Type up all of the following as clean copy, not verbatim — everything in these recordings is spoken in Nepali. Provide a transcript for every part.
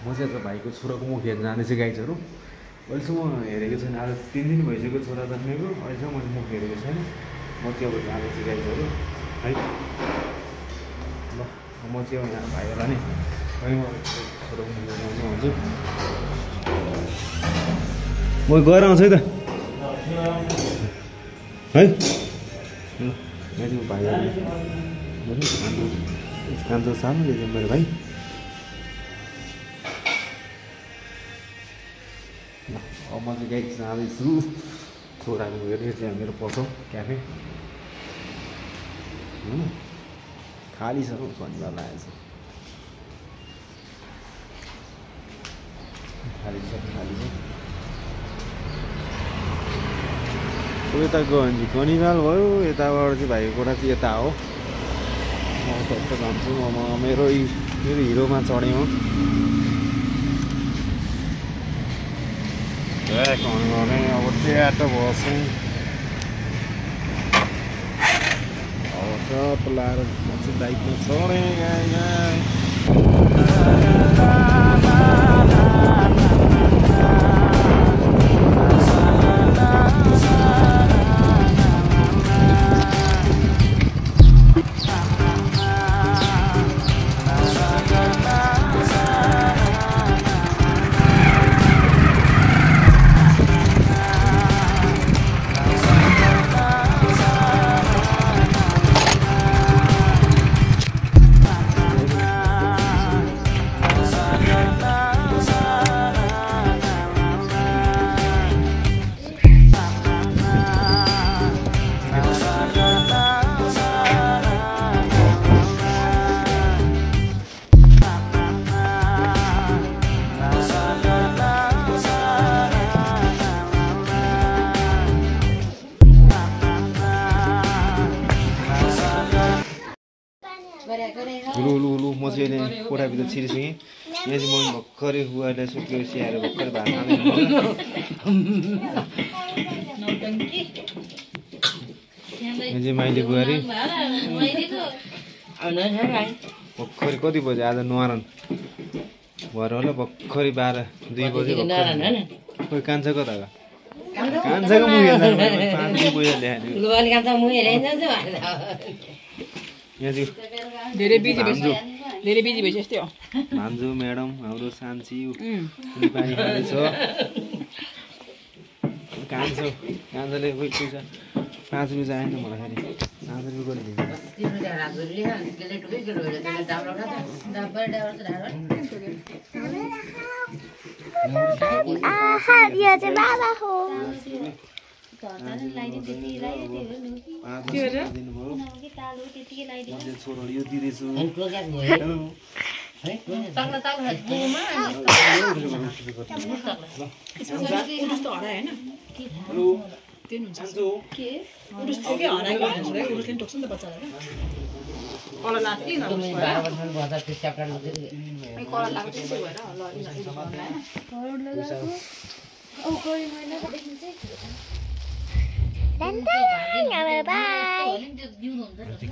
म चाहिँ भाइको छोराको मुख हेर्न जाँदैछु गाइजहरू। अहिलेसम्म हेरेको छैन, आज 3 दिन भइसक्यो छोरा जन्मेको, अहिलेसम्म मैले मुख हेरेको छैन। म चाहिँ अब जाँदैछु गाइजहरू है। ल म चाहिँ अब यहाँ भाइहरूलाई नि है म छोराको मुख हेर्न आउँछु। म गएर आउँछु है त है। ल यहाँ चाहिँ भाइहरू कान्छो सानो दिएछ मेरो भाइ। अब म चाहिँ गाइड जाँदैछु छोराको हेर्ने चाहिँ मेरो पसल क्याफे खाली छ, शनिबार लागेको छ, खाली छ। यता गनिगाल भयो, यताबाट चाहिँ भाइको कोठा चाहिँ यता हो। म उता जान्छु। म मेरो हिरोमा चढेँ हो। अब ट्याटो बसौँ, अब सब लाएर म चाहिँ बाइकमा चढेँ। लु म चाहिँ अहिले कोठाभित्र छिरिसकेँ। यहाँ चाहिँ म भर्खरै बुवालाई सुत्केपछि आएर भर्खरै भात खाँदै यहाँ चाहिँ माइली बुहारी भर्खरै कति बज्यो आज नुहारन भएर होला भर्खरै 12-2 बज्यो। खोइ कान्छा कता गयो? कान्छाको मुही हेर्छ 5 बजे यहाँ चाहिँ धेरै बिजी भइसक्यो यस्तै हो। भान्जु म्याडम हाम्रो सान्छी पानी खाँदैछ। कान्छाले खोइ पैसा 5 रुपियाँ आएन मलाई फेरि 5 रुपियाँ गरिदिन्छ। यो चाहिँ बाबा हो। छोरो यो दिँदैछु।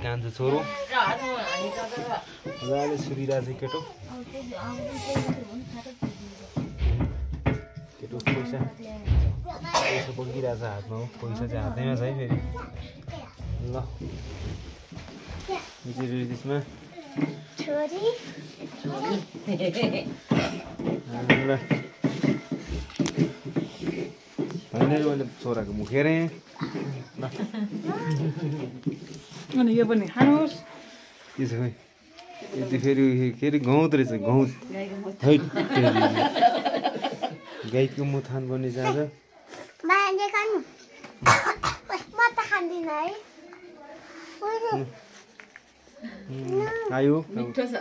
कान्छ छोरो मजाले सुरिरहेछ केटो पैसा बोकिरहेछ हातमा। पैसा चाहिँ हातैमा छ है फेरि। ल त्यसमा फाइनली मैले छोराको मुख हेरेँ। ल अनि यो पनि खानुहोस्। के छ खोइ यति फेरि गहुँत रहेछ गहुँत है। गाईको मुथान बन्ने जान्छ। आयो मिठो छ।